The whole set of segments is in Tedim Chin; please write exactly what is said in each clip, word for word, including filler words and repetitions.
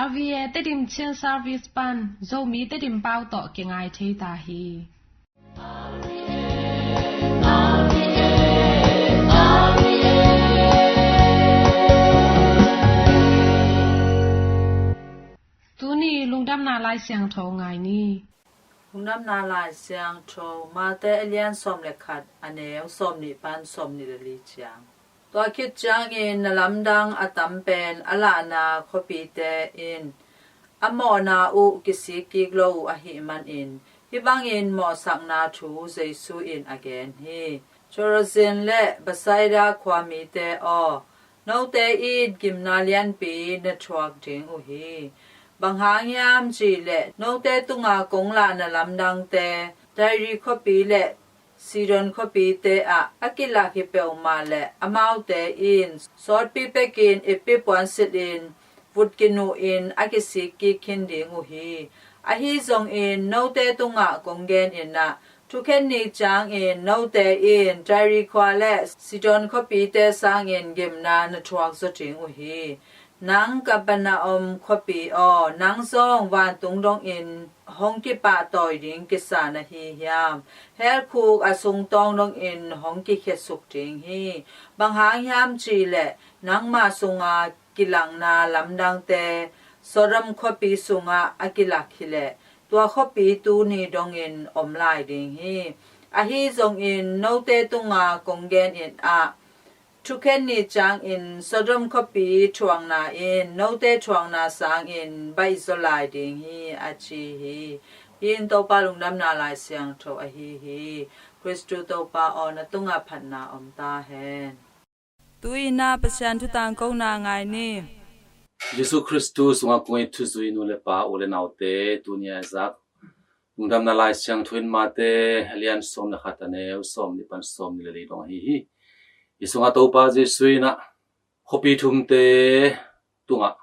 R V A Tedim Chin Service pan Zomi Tedim pau tawh kingai thei ta hi. Tuni lungdamna Lai Siangtho ngai ni. Lungdamna Lai Siangtho, Mate a lian sawm le khat, a neu sawm nih pan sawm nih le li ciang. Tua khit ciangin na lamdang a tam pen a lahna khuapite in a mawhna uh kisik kik lo uh ahih manin, hih bangin mawhsakna thu Jesu in a gen hi. Chorazin le Bethsaida khuamite aw, note in gimna lianpi na thuak ding uh hi. Bang hang hiam cih leh note tungah kong lahna lamdangte, Tyre khuapi le Sidon khuapite ah a kilak hi peuhmah le amaute in sawtpi pekin ippi puan silhin vut kinuhin a kisik kik khin ding uh hi. Ahi zongin note tungah kong genin ah, thukhen ni ciangin note in Tyre khua le Sidon khuapite sangin gimna na thuak zaw ding uh hi. Nang Kapernaum khuapi aw, nang zong vantung dongin hong kipahtawi ding kisa na hi hiam? Helkhuk a sungtawng dongin hong kikhiatsuk ding hi. Bang hang hiam cih leh nangmah sunga kilakna lamdangte Sodom khuapi sungah a kilak hi leh, tua khuapi tuni dongin om lai ding hi. Ahi zongin note tunga kong genin ah, thukhen ni ciangin Sodom khuapi thuakna in note thuakna sangin baih zaw lai ding hi, a ci hi. Hih in Topa Lungdamna Lai Siangtho ahi hi. Khristu Topa aw, na tungah phatna om ta hen. Tu-in ah Pasian thu tangkona ngai ni. Jesu Khristu sungah kong it thuzui nu le pa, u le naute, tuni a zak Lungdamna Lai Siangtho in Mate a lian sawm le khat, a neu sawm nih pan sawm nih le li dong ahi hi. Hih sungah Topa Jesu in ah khuapi thumte tungah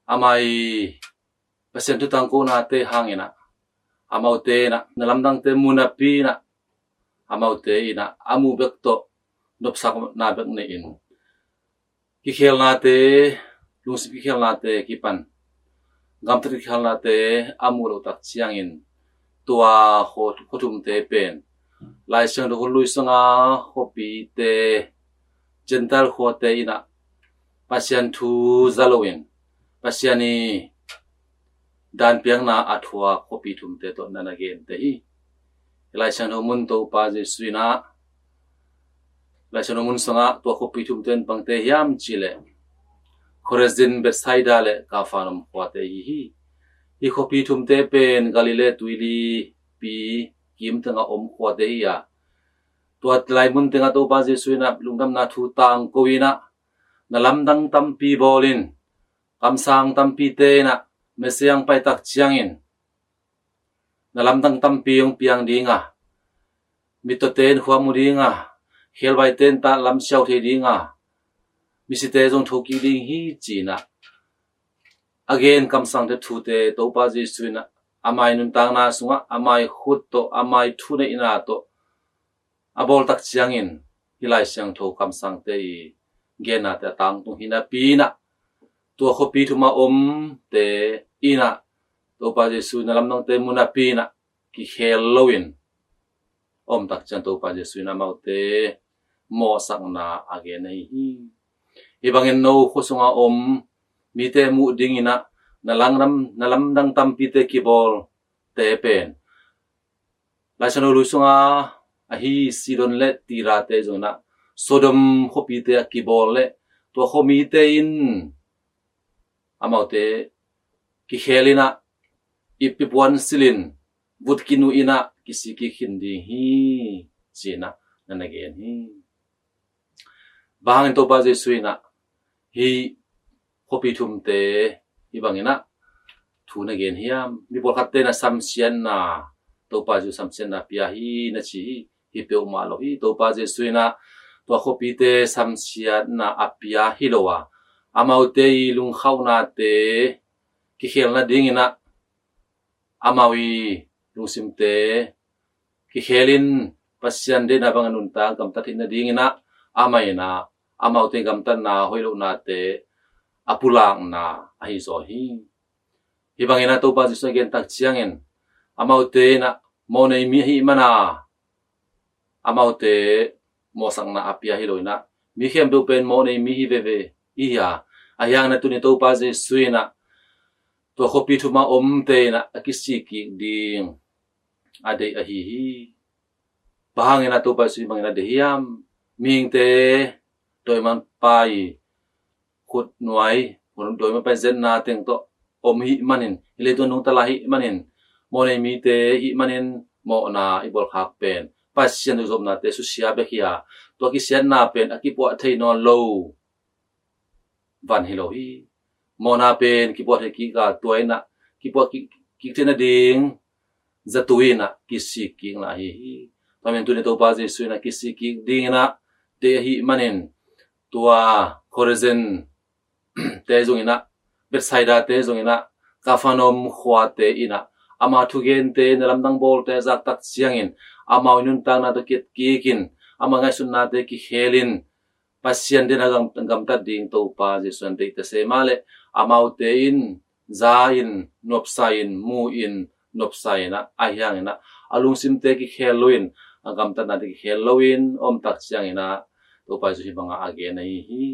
amah i Pasian thu tangkonate hangin ah, amaute in ah na lamdangte mu napi in ah, amaute in ah a muh bek tawh nopsakna bek nei-in, kikhelnate, lungsim kikhelnate kipan gamtat kikhelnate a muh loh tak ciangin, tua khua, khua thumte pen Lai Siangtho hun lui sungah khuapite, Gentile khuate in ah Pasian thu za loin, Pasian i dan piakna a thuak khuapi thumte tawh na na gente hi. Lai Siangtho mun Topa Jesu in ah, Lai Siangtho mun sungah tua khuapi thumte in bangte hiam cih leh, Khorazin, Bethsaida le Kapharnaum khuate hi hi. Hih khuapi thumte pen Galilee tuilipi kim tengah om khuate hi a, tua lai mun tengah Topa Jesu in ah lungdamna thu tangko in ah, na lamdang tampi bawlin, kamsang tampite in ah Messiah hong pai tak ciangin na lamdang tampi hong piang ding a, mittawte in khua mu ding a, khebaite in tah lam siau thei ding a, misite zong thokik ding hi, ci-in ah a gen kamsangte thute Topa Jesu in ah ama i nuntakna sungah ama i khut tawh, ama i thuneihna tawh a bawl tak ciangin, hih Lai Siangtho kamsangte i gennate a tangtung hi napi in ah, tua khuapi thum a omte in ah Topa Jesu na lamdangte mu napi in ah kikhel loin om tak ciang Topa Jesu in amaute mawhsakna a gen ahi hi. Hih bangin no khua sunga om mite muh dingin ah na lamdang, na lamdang tampite kibawlte pen Lai Siangtho lui sunga ahi Sidon le Tirate zong in ah Sodom khuapite a kibawl leh tua khuamite in amaute kikhel in ah ippi puan silhin vut kinu in ah kisik kik khin ding hi, ci-in ah na na gen hi. Bang hangin Topa Jesu in ah hih khuapi thumte hih bangin ah thu na gen hiam? Mi pawlkhatte in ah samsiatna, Topa Jesu samsiatna pia hi na ci hi. Hi peuhmah lo hi. Topa Jesu in ah tua khuapite samsiatna a pia hi lo a, amaute i lungkhaunate kikhel nadingin ah, amau i lungsimte kikhelin Pasian deihna bangin nuntak gamtat theih nadingin ah, amah in ah amaute gamtatna hoih lohnate a pulakna ahi zaw hi. Hih bangin ah Topa Jesuh a gen tak ciangin amaute in ah mawhnei mi ahih mana amaute mawhsakna a pia hi lo in ah mi khempeuh pen mawhnei mi hi veve i hi a, ahi hangin ah tuni Topa Jesuh in ah tua khuapi thum a omte in ah a kisik kik ding a deih ahi hi. Bang hangin ah Topa Jesuh hih bangin a deih hiam? Mihingte dawi manpa i khutnuai, dawi manpa i zetna teng tawh om hih manin, hih leitung nungta lai hih manin, mawhnei mite hih manin mawhna i bawlkhak pen Pasian tawh i zopnate susia bek hi a, tua kisiatna pen a kipuah thei nawn lo van hi lo hi. Mawhna pen kipuah thei kik a, tua in ah kipuah kik, kik theih nading zatui in ah kisik kikna ahi hi. Tua manin tuni Topa Jesuh in ah kisik kik ding in ah deih ahih manin tua Khorazin te zong in ah, Bethsaida te zong in ah, Kapharnaum khuate in ah ama thugente, na lamdang bawlte a zak tak ciangin amau i nuntakna tawh kit kik in, amau i ngaihsutnate kikhel in, Pasian deihna gam, gamtat ding Topa Jesuh in deih ta se mah leh amaute in za in, nuamsa in, mu in, nuamsa in ah, ahi hangin ah a lungsimte kikhel lo in, a gamtatnate kikhel lo in om tak ciangin ah Topa Jesuh hih bangin a gen ahi hi.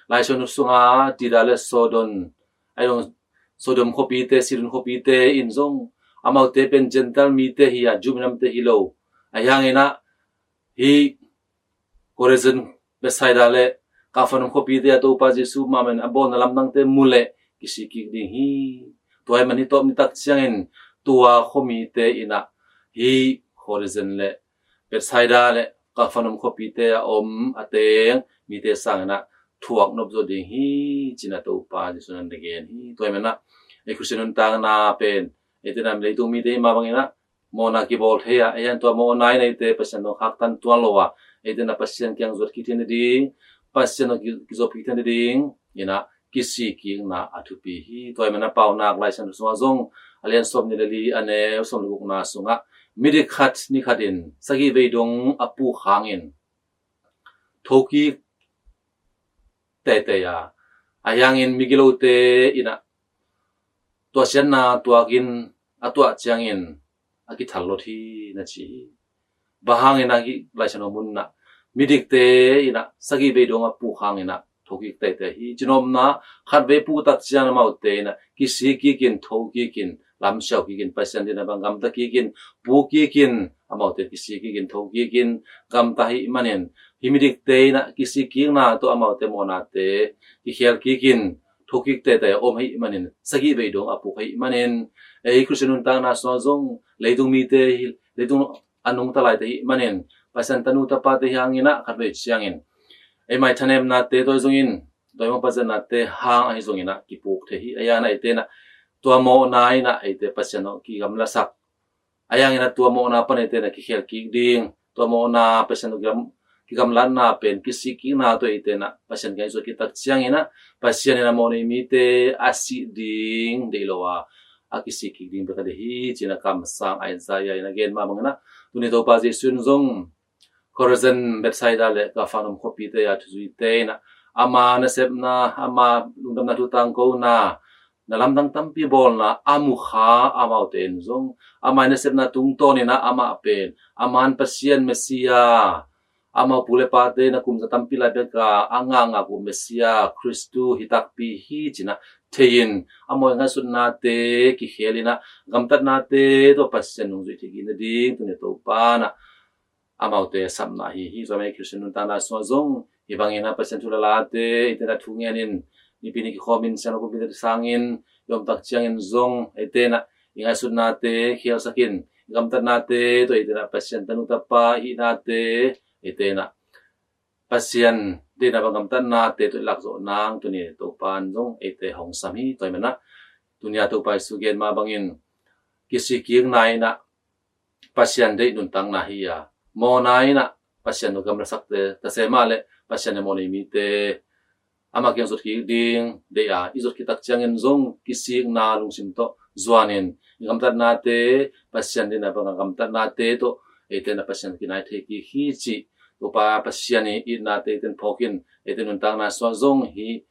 Lai Siangtho sungah Tida le Sodom, ahi zong Sodom khuapite, Sidon khuapite in zong amaute pen Gentile mite hi a, Jew minamte hi lo. Ahi hangin ah hih Khorazin, Bethsaida le Kapharnaum khuapite a Topa Jesuh mah in a bawlna lamdangte mu leh kisik kik ding hi. Tua ahih manin tawp ni tak ciangin tua khuamite in ah hih Khorazin le Bethsaida le Kapharnaum khuapite a om a teng mite sangin ah thuak nop zaw ding hi, ci-in ah Topa Jesuh in a gen hi. Tua ahih manin ah ei Khristian nuntakna pen eite in ah leitung mite i mah bangin ah mawhna kibawl thei a, ahi hangin tua mawhna in eite Pasian tawh khaktan tuan lo a, eite in ah Pasian kiang zuat kik theih nading, Pasian tawh ki, kizop kik theih nading in ah kisik kikna a thupi hi. Tua ahih manin ah Paunak Lai Siangtho sungah zong a lian sawmnih le li, a neu sawm le gukna sungah midik khat ni khat in sagih vei dong a puk hangin thokik teitei a, ahi hangin migilote in ah tuahsiatna tuak in a tuah ciangin a kithallot hi, na ci hi. Bang hangin ah hih Lai Siangtho mun ah midikte in ah sagih vei dong a puk hangin ah thokik teitei hi. Cinopna, khatvei puk tak ciang amaute in ah kisik kik in, thokik in, lamsiau kik in, Pasian deihna bang gamta kik in, puk kik in, amaute kisik kik in, thokik in, gamta ahih manin hih midikte in ah kisik kikna tawh amaute mawhnate kikhel kik in, thokik teitei a om ahih manin sagih vei dong a puk ahih manin ei Khristian nuntakna sungah zong leitung mite hi, leitung a nungta laite ahih manin Pasian tanu tapate hi hangin ah khatvei ciangin ei mai thanemnate tawh zong in, tua i mawhpa zetnate hang ahi zongin ah kipuk thei hi. Ahi hangin ah eite in ah tua mawhna in ah eite Pasian tawh kigamlasak, ahi hangin ah tua mawhna pan eite in ah kikhel kik ding, tua mawhna Pasian tawh kigam, kigamlatna pen kisik kikna tawh eite in ah Pasian kiang i zuat kik tak ciangin ah Pasian in ah mawhnei mite a sih ding deih lo a, a kisik kik ding bek a deih hi, ci-in ah kamsang Isaiah in a gen mah bangin ah tuni Topa Jesuh in zong Khorazin, Bethsaida le Kapharnaum khuapite a thuzuite in ah ama nasepna, ama lungdamna thu tangkona, na lamdang tampi bawlna a mukha amaute in zong ama nasepna tungtawn in ah amah pen a man Pasian Messiah, amau pu le pate in ah kum za tampi lai bek a a ngakngak uh Messiah Khristu hi takpi hi, ci-in ah thei in amau i ngaihsutnate kikhel in ah gamtatnate tawh Pasian nungzui theih kik nading tuni Topa in ah amaute sapna ahi hi. Tua manin Khristian nuntakna sungah zong hih bangin ah Pasian thu le late eite in ah thungen in, nipi ni kikhawm in, siangtho kumpite sangin i om tak ciangin zong eite in ah i ngaihsutnate khelsak in, i gamtatnate tawh eite in ah Pasian tanu tapa i hihnate eite in ah Pasian deihna bang gamtatnate tawh i lak zawh nang tuni Topa in zong eite hong sam hi. Tua ahih manin ah tuni a Topa Jesuh gen mah bangin kisik kikna in ah Pasian deih nuntakna hi a, mawhna in ah Pasian tawh gamlasak te ta se mah leh Pasian in mawhnei mite amah kiang zuat kik ding deih a, i zuat kik tak ciangin zong kisikna lungsim tawh zuan in i gamtatnate Pasian deihna bang a gamtatnate tawh eite in ah Pasian kinai thei kik hi, cih Topa Pasian i itnate eite in phawk in eite nuntakna sungah zong hih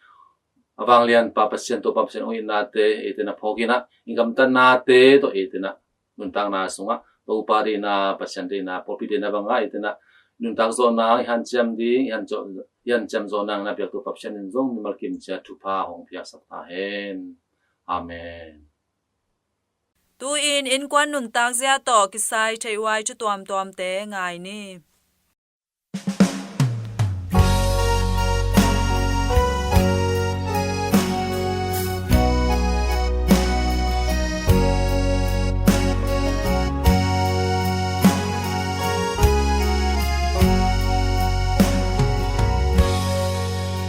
A vanglianpa Pasian, Topa Pasian hong itnate eite na phawk in ah, i gamtatnate tawh eite na nuntakna sungah Topa deihna, Pasian deihna, pawlpi deihna bangah eite na nuntak zawhna i hanciam ding, i hanciam zawh, i hanciam zawhna na biak Topa Pasian in zong mimal kimciat thupha hong piaksak ta hen. Amen. Tu-in innkuan nuntak zia tawh kisai theih huai thu tuamtuamte ngai ni.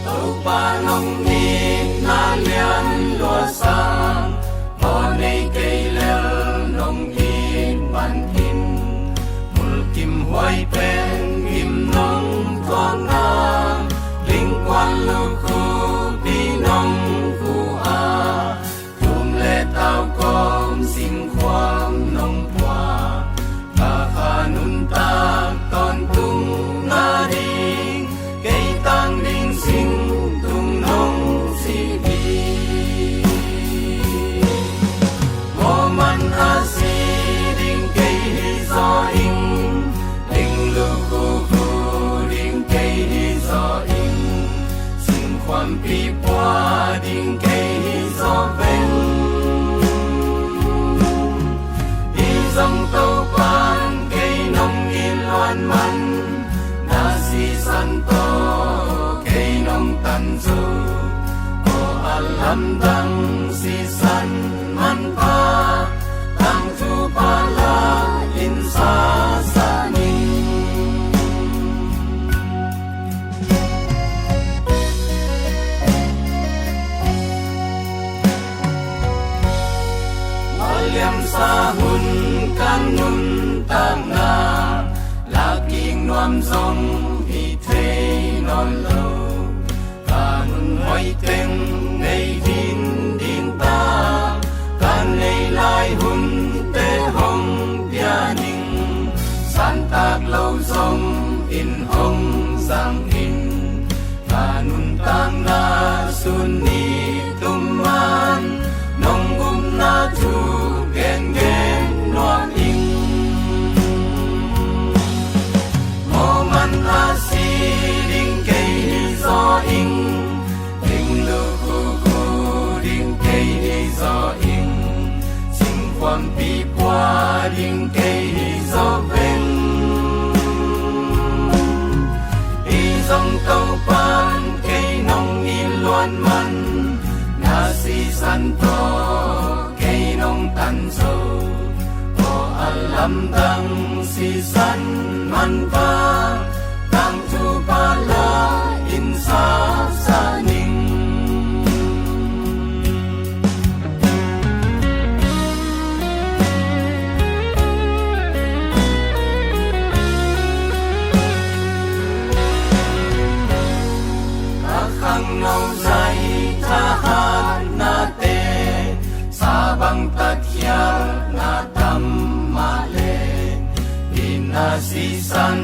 Topa nong itna lian luasa, aw nei kei lel nong it man in, mulkim huai pen gim nong tuakna, lingkuan lukhupi nong khu a, tum le tau kawm singkhuam nong pua, ka kha nuntak tawntung nading, kei tang ding singtung nong si hi. Moman a si ding kei hi zaw ing, ling lukhupi ding kei hi zaw ing, singkhuampi pua ding kei hi zaw veng. Hi zong Topan kei nong it luat man, na sisan tawh kei nong tan zo, aw a lamdang sisan manpha, tangthu pha la in sa sa ning. Liamsa hun ka nuntakna, lakik nuam zong hi thei nawn lo. Ka hun hoih teng nei ding ding ta, ka nei lai hunte hong pia ning, santak lo zong in hong zang in, ka nuntakna sun ni tum man, nong upna thu gengen nuam ing. Moman a si ding kei hi zaw ing, ling lukhupi ding kei hi zaw ing, singkhuampi pua ding kei hi zaw veng. Hi zong Topan kei nong it luat man, na sisan tawh kei nong tan zo, aw a lamdang sisan manpha, tangthu pha la in sa sa ning. A khangno zai thahatnate, sa bang tatkhialhna tam mah le, itna sisan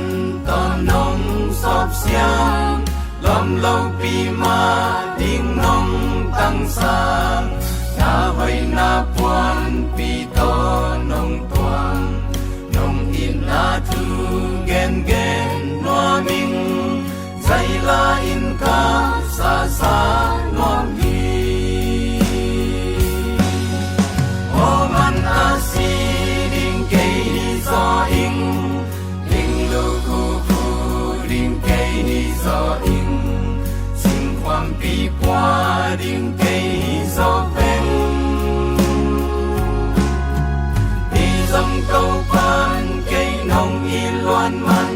tawh nong sawp siang, lawm lopi mah ding nong tangsak, na hoihna puanpi tawh nong tuang, nong itna thu gengen nuam ing, zaila in ka sa sa nuam hi. Moman a si ding kei hi zaw ing, ling lukhupi ding kei hi zaw ing, singkhuampi pua ding kei hi zaw veng. Hi zong Topan kei nong it luat man,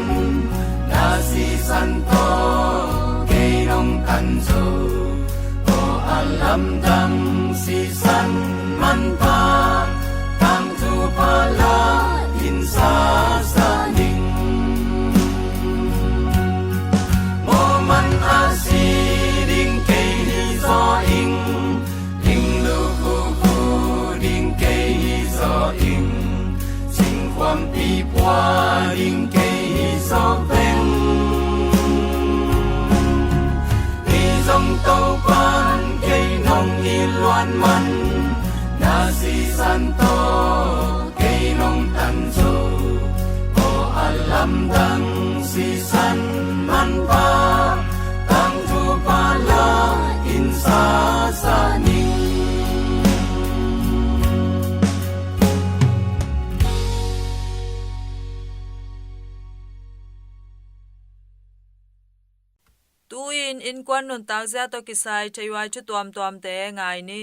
na sisan tawh kei nong tan zo, aw a lamdang sisan manpha, tangthu pha la in sa sa ning. Moman a si ding kei hi zaw ing, ling lukhupi ding kei hi zaw ing, singkhuampi pua ding kei hi zaw veng. Hi zong Topan kei In innkuan nuntakzia tawh kisai theihuai thu tuamtuamte ngai ni.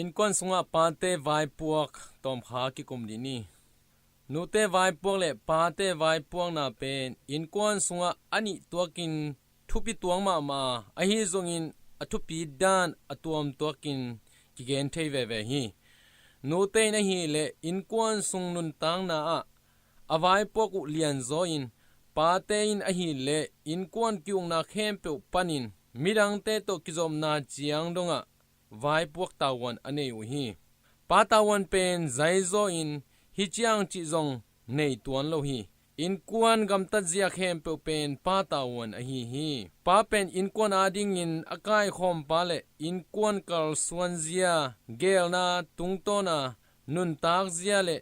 Innkuan sungah pate vaipuak tawmkha kikum dih ni. Nute vaipuak le pate vaipuakna pen innkuan sungah a nih tuakin thupi tuang mahmah a, ahi zongin a thupi dan a tuam tuakin kigen thei veve hi. Nute in ahileh innkuan sung nuntakna ah a vaipuak uh lianzaw in, pate in ahileh innkuan ki-ukna khempeuh panin midangte tawh kizopna ciang dongah vaipuak tavuan a nei uh hi. Pa tavuan pen zaizaw in hi ciang cih zong nei tuan lo hi. Innkuan gamtatzia khempeuh pen pa tavuan ahi hi. Pa pen innkuan adingin a kaikhawmpa le innkuan kalsuanzia, geelna tungtawna nuntakzia le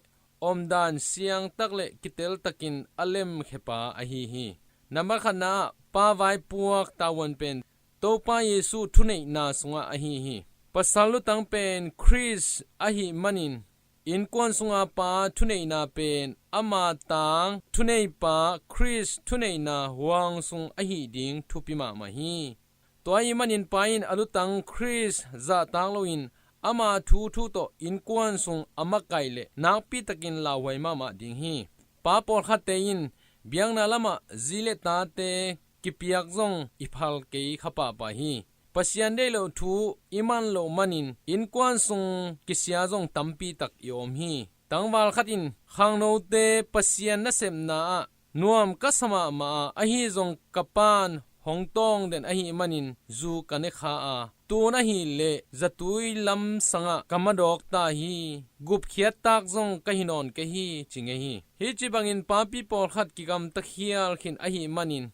omdan siangtak le kiteltakin a lemkhepa ahi hi. Nambat khatna ah pa vaipuak tavuan pen Topa Jesu thuneihna sungah ahi hi. Pasal lutang pen Khrist ahih manin innkuan sunga pa thuneihna pen ama tang thuneipa Khrist thuneihna huang sung ahih ding thupi mahmah hi. Tua ahih manin pa in a lutang Khrist zahtak loin ama thuthu tawh innkuan sung a makaih le nakpitakin lauhuai mahmah ding hi. Pa pawlkhatte in biakna lamah zi le tate kipiak zong i phal kei kha pahpah hi. Pasian deih loh thu i man loh manin innkuan sung kisia zong tampitak i om hi. Tangval khat in khangnote Pasian nasepna ah nuam ka sa mahmah a, ahi zong ka pa'n hong tawng den ahih manin zu ka ne kha a, tun ahileh zatui lam sangah ka madawk ta hi. Gupkhiat tak zong ka hi nawn kei hi, ci ngei hi. Hih ci bangin papi pawlkhat kigamta khial khin ahih manin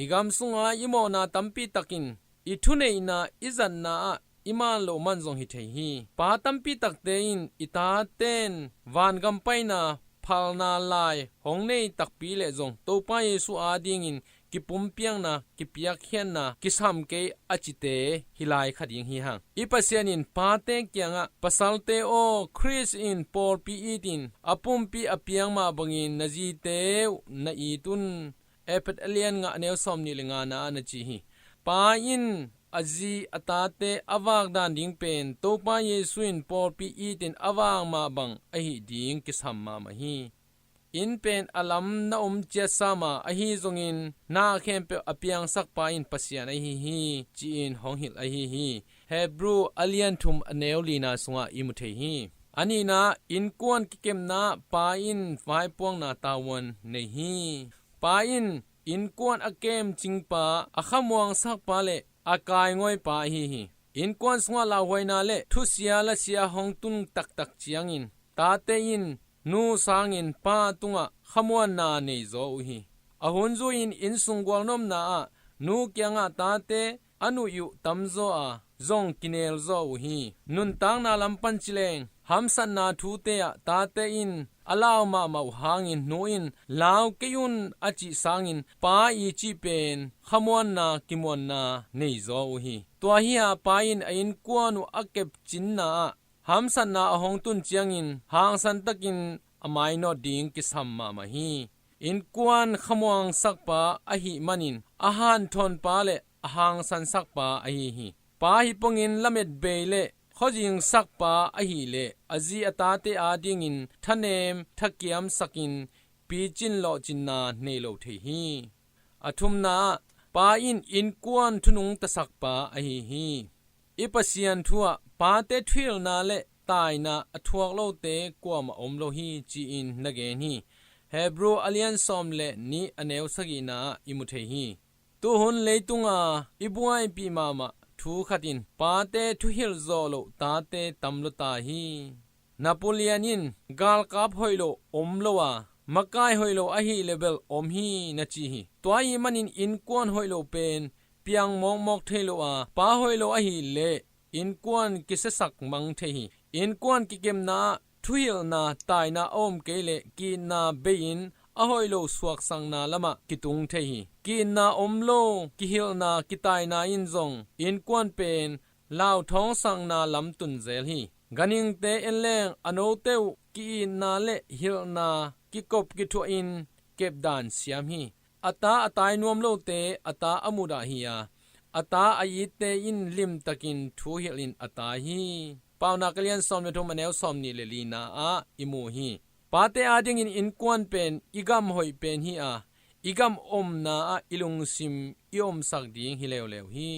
i gam sunga i mawhna tampi takin i thuneihna i zatna ah i man loh man zong hi thei hi. Pa tampi takte in i tate'n vangam paina phalna lai hong nei takpi leh zong Topa Jesu adingin kipumpiakna, kipiakkhiatna, kisam kei a cite hi lai kha ding hi hang. I Pasian in pate kiangah, pasalte aw, Khrist in pawlpi itin a pumpi a piak mah bangin na zite uh na it un. Efesa a lian nga a neu sawmnih le ngana ah na ci hi. Pa in a zi a tate a vak dan ding pen Topa Jesu in pawlpi itin a vak mah bang ahih ding kisam mahmah hi. Inn pen a lam na om ciatsa mah ahi zongin na khempeuh a piangsak pa in Pasian ahi hi, ci-in hong hilh ahi hi. Hebru a lian thum a neu lina sungah i mu thei hi. A nihna, innkuan kikepna pa in vaipuakna tavuan nei hi. Pa in innkuan a kemcingpa, a khamuangsakpa le a kaingawipa ahi hi. Innkuan sungah lauhuaina le thusia lasia hong tun taktak ciangin tate in nu sangin pa tungah khamuanna nei zaw uh hi. A hun zui-in innsung gualnopna ah nu kiangah tate a nuih uh tamzaw a, zong kinel zaw uh hi. Nuntakna lam pan ci leng, hamsatna thute ah tate in a lau mahmah uh hangin nu in lau kei un a cih sangin pa i cih pen khamuanna, kimuanna nei zaw uh hi. Tua hi a pa in a innkuan uh a kepcinna ah hamsatna a hong tun ciangin hangsantakin a mainawt ding kisam mahmah hi. Innkuan khamuangsakpa ahih manin a hanthawnpa le a hangsansakpa ahi hi. Pa hi pongin lamet bei le khuazingsakpa ahileh a zi a tate adingin thanem thakiamsakin picin lawhcinna nei lo thei hi. A thumna ah pa in innkuan thunungtasakpa ahi hi. I Pasian thu ah pate thuhilhna le taina a thuak lote kuamah om lo hi, ci-in na gen hi. Hebru a lian sawm le nih a neu sagihna ah i mu thei hi. Tuhun leitunga i buaipih mahmah thu khat in pate thuhilh zawh loh tate tam lua ta hi. Napoleon in galkap hoih lo om lo a, makai hoih lo ahih leh bel om hi na ci hi. Tua ahih manin innkuan hoih lo pen piang mawkmawk thei lo a, pa hoih lo ahih leh innkuan kisiasak mang thei hi. Innkuan kikepna ah thuhilhna taina a om kei leh ki-itna bei-in a hoih lo suaksakna lamah kitung thei hi. Ki-itna om lo, kihilhna, kitaina in zong innkuan pen lauthawngsakna lam tun zel hi. Ganhingte en leng a note uh ki-itna le hilhna kikop kithuahin kepdan siam hi. a ta a tai nuam lote a ta a mudah hi a, a ta a itte in limtakin thu hilhin a tai hi. Paunak a lian sawm le thum, a neu sawm nih le lina ah i mu hi. Pate adingin innkuan pen i gam hoih pen hi a, i gam omna ah i lungsim i omsak ding hi leuleu hi.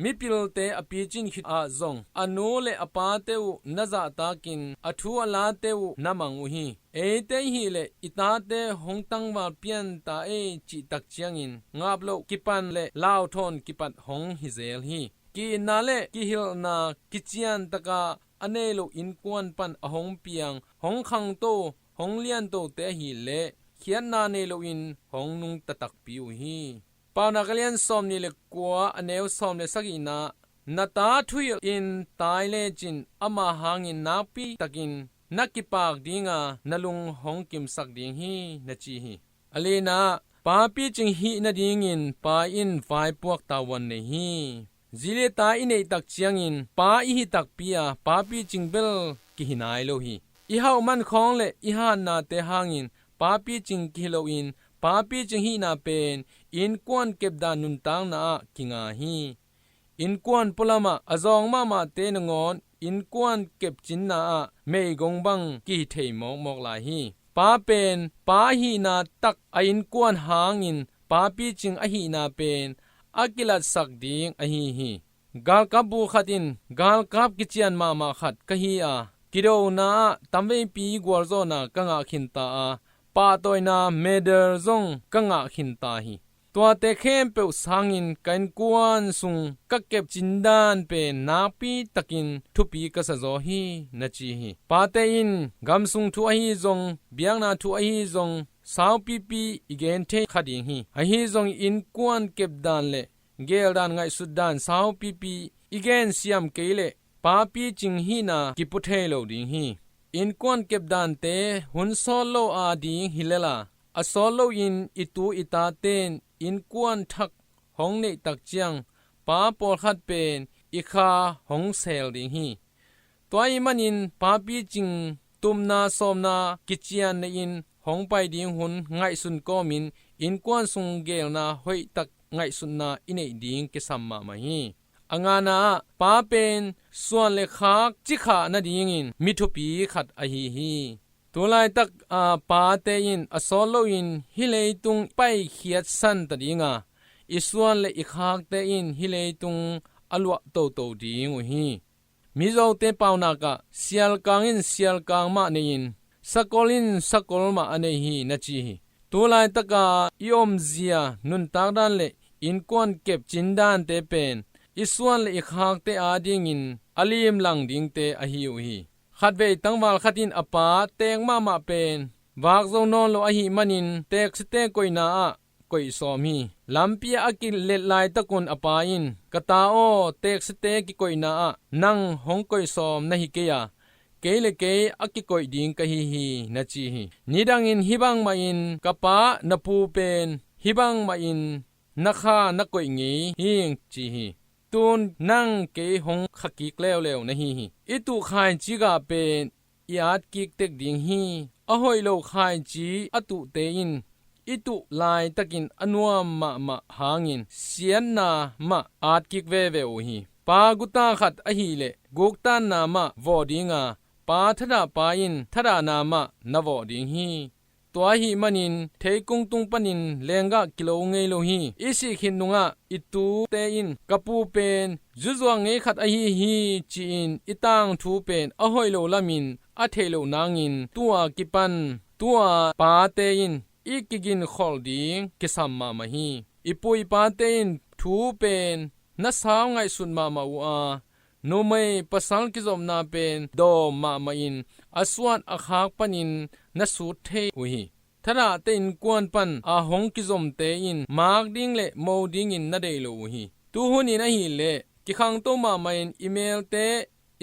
Mipilte a picin khit ah zong a nu le a pate uh na zahtakin a thu a late uh na mang uh hi. Eite i hih leh i tate hong tangval pian ta ei cih tak ciangin ngap loh kipan le lauthawn kipat hong hi zel hi. Ki-itna le kihilhna kician taka a nei lo innkuan pan a hong piang, hong khangto, hong liantote ahih leh khiatna nei loin hong nungta takpi uh hi. Paunak a lian sawm nih le kua, a neu sawm le sagihna, na ta thuhilhin tai lecin ama hangin nakpi takin na kipak dinga na lung hong kimsak ding hi, na ci hi. A lina, pa picing hih nadingin pa in vaipuak tavuan nei hi. Zi le ta i neih tak ciangin pa i hi takpi a, pa picing bel kihi nai lo hi. I hauh man khawng le i hatnate hangin pa picing kihi loin, pa picing hihna pen innkuan kepdan nuntakna ah kinga hi. Innkuan pualamah a zawng mahmahte nangawn innkuan kepcinna ah meigong bang kihi thei mawkmawk lai hi. Pa pen pa ahihna tak a innkuan hangin pa picing ahihna pen a kilatsak ding ahi hi. Galkap bu khat in galkap kician mahmah khat ka hi a, kidona ah tamveipi gualzawhna ka ngah khinta a, pahtawina medal zong ka ngah khinta hi. Tuate khempeuh sangin ka innkuan sung ka kepcin dan pen nakpi takin thupi ka sa zaw hi, na ci hi. Pate in gamsung thu ahi zong, biakna thu ahi zong, saupipi i gen thei kha ding hi. Ahi zong innkuan kepdan le geldan ngaihsutdan saupipi i gensiam kei leh pa picing hihna kipu thei lo ding hi. Innkuan kepdante hun sawt lo ading hi lel a, a sawt loin i tu i taten innkuan thak hong neih tak ciang pa pawlkhat pen i kha hong sel ding hi. Tua ahih manin pa picing tupna sawmna kician nehin hong pai ding hun ngaihsun kawmin innkuan sung gelna hoihtak ngaihsutna i neih ding kisam mahmah hi. A ngana ah, pa pen suan le khak cikhah nadingin mi thupi khat ahi hi. Tulaitak a pate in a sawt loin hih leitung paikhiat san ta dinga, i suan le i khakte in hih leitung a luah toto ding uh hi. Mizote paunak ah, sialkang in sialkang mah nei-in, sakol in sakol mah a nei hi, na ci hi. Tulaitaka i omzia nuntak dan le innkuan kepcin dante pen i suan le i khakte adingin a limlang dingte ahi uh hi. Khatvei tangval khat in a pa teek mahmah pen vakzo nawn lo ahih manin teeksite koihna ah koih sawm hi. Lampi ah a kilet laitakun a pa in, "Ka ta aw, teeksite kikoihna ah nang hong koih sawm na hi kei a, kei le kei a kikoih ding ka hi hi," na ci hi. Nidangin hih bangmahin ka pa na pu pen hih bangmahin na kha na koih ngei hi, ci hi. Tun nang kei hong kha kik leuleu na hi hi. I tuh khaici gah pen i at kik tek ding hi. A hoih lo khaici a tuhte in i tuh laitakin a nuam mahmah hangin siatna mah at kik veve uh hi. Pa guta khat ahih leh guktanna mah vawh dinga, pa thadahpa in thadahna mah na vawh ding hi. Tua ahih manin theikung tung panin lenggah kilo ngei lo hi. I sih khit nungah i tute in, "Ka pu pen zuzuak ngei khat ahi hi," ci-in i tangthu pen a hoih lo lamin a theih loh nangin tu-a kipan tu-a pate in i kiginkholh ding kisam mahmah hi. I pu i pate in thu pen na sau ngaihsut mahmah uh a, numei pasal kizopna pen dawm mahmahin a suan a khak panin na sut thei uh hi. Thadahte innkuan pan a hong kizomte in mak ding le mo dingin na deih lo uh hi. Tuhunin ahih leh kikhangto mahmahin i melte,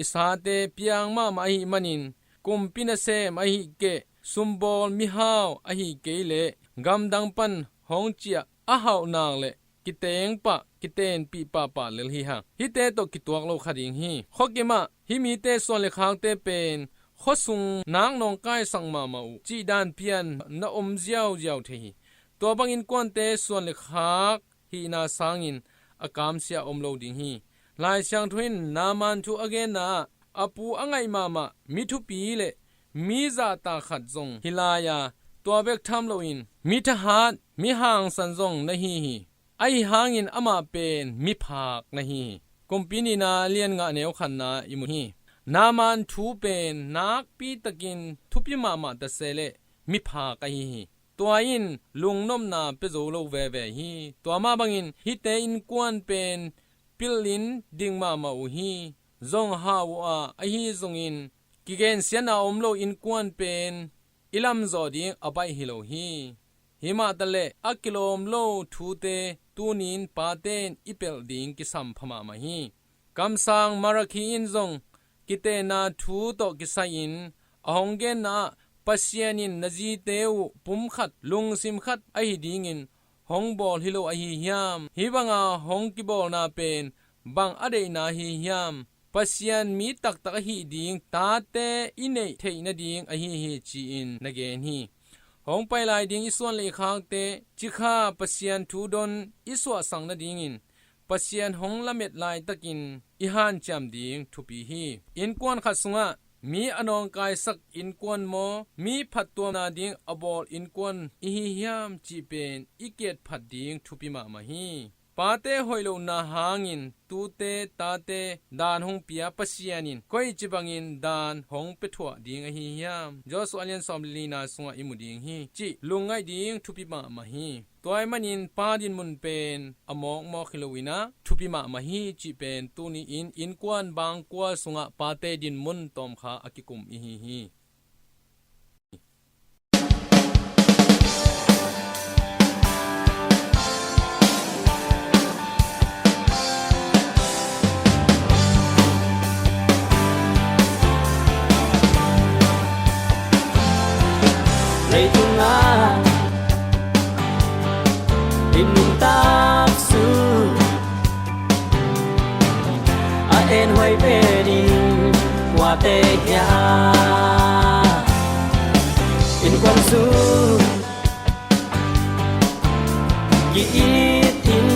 i sate piang mahmah ahih manin, kumpi nasem ahih keh, sumbawl mihau ahih kei leh gamdang pan hong ciah a hauh nak le kiteng pah, kitenpih pahpah lel hi hang. Hihte tawh kituak lo kha ding hi. Khuakim ah hih mite suan le khakte pen khuasung nak nawngkaisak mahmah uh cih dan pian na om ziauziau thei hi. Tua bang innkuante suan le khak hihna sangin a kamsia om lo ding hi. Lai Siangtho in Naaman thu a genna ah a pu a ngaih mahmah mi thupi le mi zahtak khat zong hi lai a, tua bek tham loin mi thahat, mi hangsan zong na hi hi. Ahi hangin amah pen miphak na hi hi. Kumpi nihna lian nga neu khatna i mu hi. Naaman thu pen nakpi takin thupi mahmah ta se leh miphak ahi hi. Tua in lungnopna pia zo lo veve hi. Tua mah bangin hihte innkuan pen pilhin dik mahmah uh hi. Zong hau uh a, ahi zongin kigensiatna om lo innkuan pen i lamzawh ding a baih hi lo hi. Himah taleh a kilawm lo thute tunin pate in i pelh ding kisam pha mahmah hi. Kamsang Malakhi in zong kitenna thu tawh kisai-in a hong genna ah Pasian in na zite uh pum khat, lungsim khat ahi dingin hong bawl hi lo ahi hiam? Hih banga hong kibawlna pen bang a deihna ahi hiam? Pasian mi taktak ahih ding tate i neih theih nading ahi hi, ci-in na gen hi. Hong pai lai ding i suan le i khakte cikha Pasian thu don i suahsak nadingin Pasian hong lamet laitakin i hanciam ding thupi hi. Innkuan khat sungah mi a nawngkaisak innkuan maw, mi phattuamna ding a bawl innkuan i hi hiam cih pen i kiatphat ding thupi mahmah hi. Pate hoih lohna hangin tute tate daan hong pia Pasian in koici bangin daan hong pia thuah ding ahi hiam? Joshua a lian sawm le lina sungah i mu ding hi, cih lungngaih ding thupi mahmah hi. Tua ahih manin pa dinmun pen a mawkmawk hi loin ah thupi mahmah hi cih pen tuni-in innkuan bangkua sungah pate dinmun tawmkha a kikum i hi hi. Leitungah i nuntak sung a enhuai ve ding kuate hiam? Innkuan sung ki-it in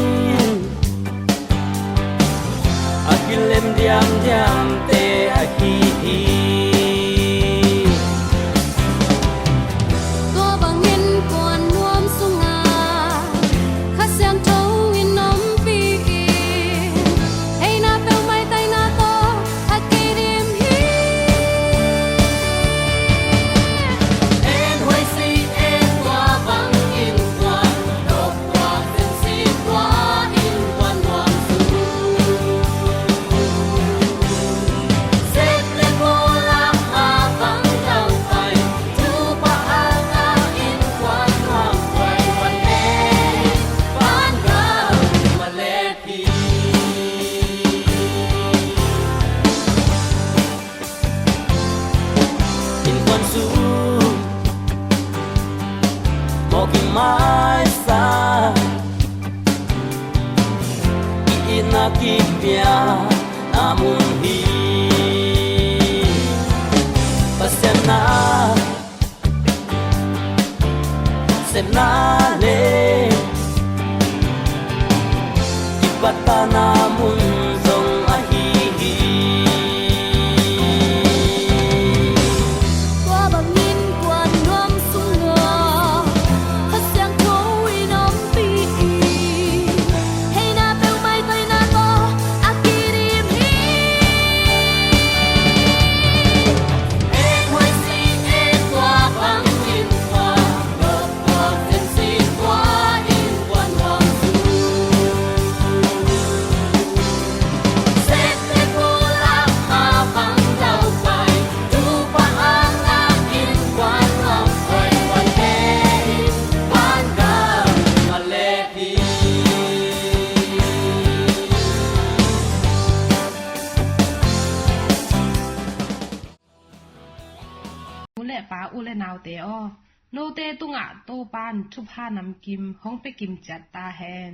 a kilem diamdiamte ahi hi. Tua bangin kuan nuam sungah Kha Siangtho in ompih in, heina peuhmah taina tawh a kidim hi. En huai si en tua bangin kuan dok tua zen si tua in kuan nuam su. Sep le pulak ma bang tau pai. Tupa a ngah in kuan nuam pai wan ne. Pan gam ma le pi. Innkuan sung mawk i maisak i itna kipia na mun hi. Pasian na sepna le i patana mun zong ahi hi. Tua bangin kuan nuam sungah Kha Siangtho in ompih in, heina peuhmah taina tawh a kidim hi. U le pa, u le naute aw, note tungah Topa'n thupha namkim hong pia kim ciat ta hen.